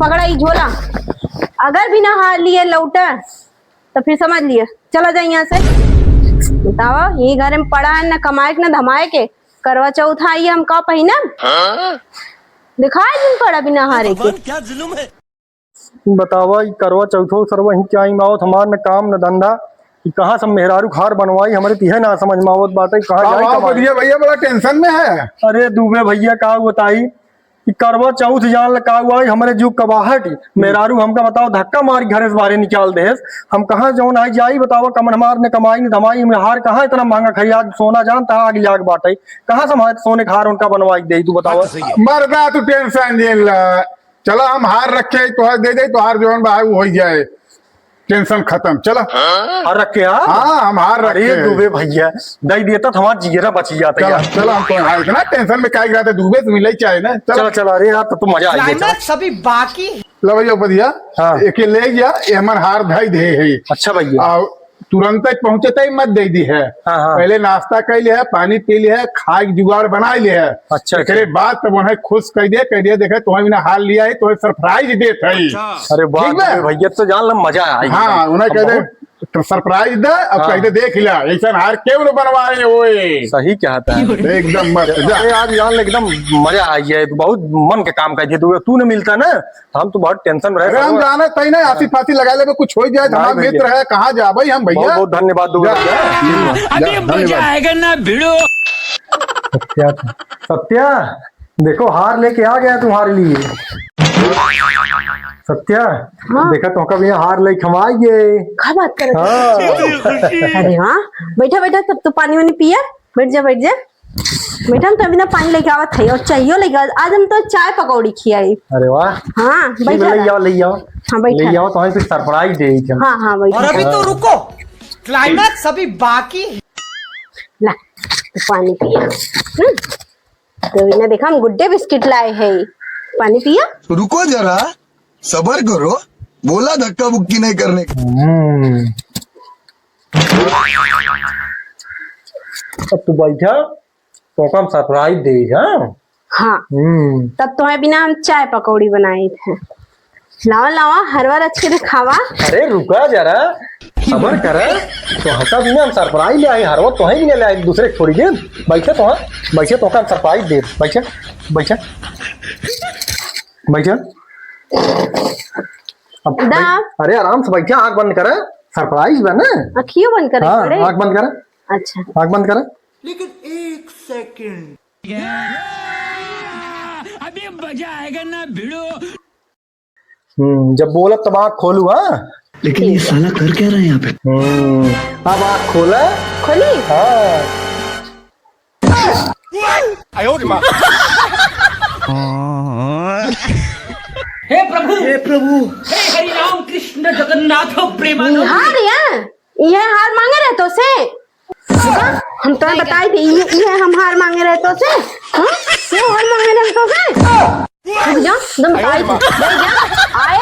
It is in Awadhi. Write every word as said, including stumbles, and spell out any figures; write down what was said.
पकड़ा ई झोला, अगर बिना हार लिए लौटे तो फिर समझ लिए, चला जाए यहाँ से। बतावा, ये घर में पड़ा है, ना कमाए के, ना धमाए के। करवा चौथ आई, हम का पहिनब? दिखाई दिन पड़ा बिना हारे के। भगवान, क्या जुल्म है। बतावा, ई करवा चौथो सरवा ही क्या ही मावत, हमार न काम न धंधा, ई कहाँ से मेहरारू खार बनवाई, हमरे तिहे ना समझ में आवत बाटे, कहाँ का जाई हुआ कमाई? बढ़िया भैया, बड़ा tension में है। अरे दुबे भैया, का बताई, ई करवा चौथ जान ल का हुआ, ई हमरे जुग का बाहर की मेहरारू हमका बताओ, धक्का मार के घरे से बाहरे निकाल देहेस। हम कहाँ जौन आई जाई, बतावा, कमन हमार न कमाई न धमाई, हम हार कहाँ इतना महंगा खरीदा, सोना जान तहाँ आग लाग बाटे, कहाँ से हम सोने के हार उनका बनवाई दे, तू बतावा। बात तो सही है। मर्दा, तू tension जिन ला, चला, हम हार रखे, तोहार दे दे, तोहार जौन बा, उ होइ जाए, tension खत्म, चला। हार रखे, हाँ? हाँ, हम हार अरे, रखे हैं। दुबे भैया, दे देता तो हमार जियरा बची जाता चला, यार। चला, हम तो, हाँ, इतना tension में काहे रहते, दुबे से मिले चाहे ना, चला। चला, चला, अरे यार, तब तो मजा आ गया, चला। Climax अभी बाकी। ला भैया, बढ़िया। हाँ। एके ले जा, ये हमार हार धई दे है। अच्छा भैया। आ, तुरंत पहुँचते ही मत दे दी है। हाँ, हाँ। पहले नाश्ता कर लिया है, पानी पी लिया है, खाए के जुगाड़ बना लिया है। अच्छा, एकरे अच्छा। बाद तब उन्हें खुश कर दिया, कह दिया, "देखे, तुम्हें बिना हार लिया है, तुम्हें surprise देत है।" अच्छा। अरे वाह, ठीक बा? अरे भैया, तो जान ला मजा आ गया। हाँ, उन्हें हम कह दे, बहुत तो surprise दे, अब हाँ। कह दे, "देख लिया, ऐसा हार क्यों न बनवाए ओए?" सही कहता है। एकदम मस्त, जा। अरे आज जान ला एकदम मजा आ गया है, बहुत मन के काम कर दिया तू, तू न मिलता ना, हम तो बहुत tension में रहे अरे, हम सब। जाने तई ना, आसी पासी लगा लेबे, कुछ हो जाए, नहीं हमार भैया। मित्र है, कहाँ जाबे हम भैया? बहुत, बहुत धन्यवाद दुबे जा, भैया। जा, अभी धन्यवाद। मजा आएगा ना भिड़ो। सत्या, सत्या, देखो हार लेके आ गया तुम्हारे लिए। सत्या, हाँ। देखा तो कभी हार लेके हम आ गए। का बात करत हाँ। है? अरे वाह, बैठा बैठा, तब तो पानी वानी पिया, बैठ जा, बैठ जा। बेटा, हम तो अभी ना पानी लेके आवत है और चाहिए लेके आवत। आज हम तो चाय पकौड़ी खियाई। अरे वाह। हाँ, ठीक बैठा है, ले रहा। आओ, ले आओ। हाँ, बैठा ले रहा। आओ, तो हमें कुछ surprise दे दीजिए। हाँ, हाँ, बैठा। और अभी तो हाँ। रुको, climax अभी बाकी है। ला, तू पानी पिया। हम्म, तो अभी ना देखा, हम Good Day biscuit लाए हैं, पानी पिया। रुको जरा, सबर करो, बोला धक्का मुक्की नहीं करने का। हम्म। अब तू बैठा, तोका हम surprise देई, हाँ? हाँ। हम्म। तब तोहे बिना हम चाय पकौड़ी बनाइत है। लावा, लावा, हरवा रच के दिखावा। अरे रुका जरा, सबर करा। तोहका बिना हम surprise ले आई, हरवा तोहे बिना ले आई, दूसरे के थोड़ी देब। बैठा तोहा, बैठा तोहका हम surprise देब। बैठा, बैठा, बैठा। अब दा। बैठ-, अरे आराम से बैठा, आँख बंद करा, surprise बा ना। अखियों बंद करे हाँ, पड़े। आँख बंद करा। अच्छा। आँख बंद करा। लेकिन एक second। अभी मजा आएगा ना भिड़ो। हम्म, जब बोलब तब आँख खोलू, हाँ? लेकिन ये साला कर क्या रहा है यहाँ पे? हम्म, अब आँख खोला। खोली? हाँ। हे प्रभु, हे प्रभु, हे हरि राम कृष्ण जगन्नाथ प्रेमानंद। निहार या? इहे हार माँगे रहे तोसे? रुका, हम तो बताई दे, इहे, इहे हम हार माँगे रहे तोसे। हाँ? ये हार माँगे रहे तोसे? रुक जा, तुम बताई दे। बैठ जा, आए।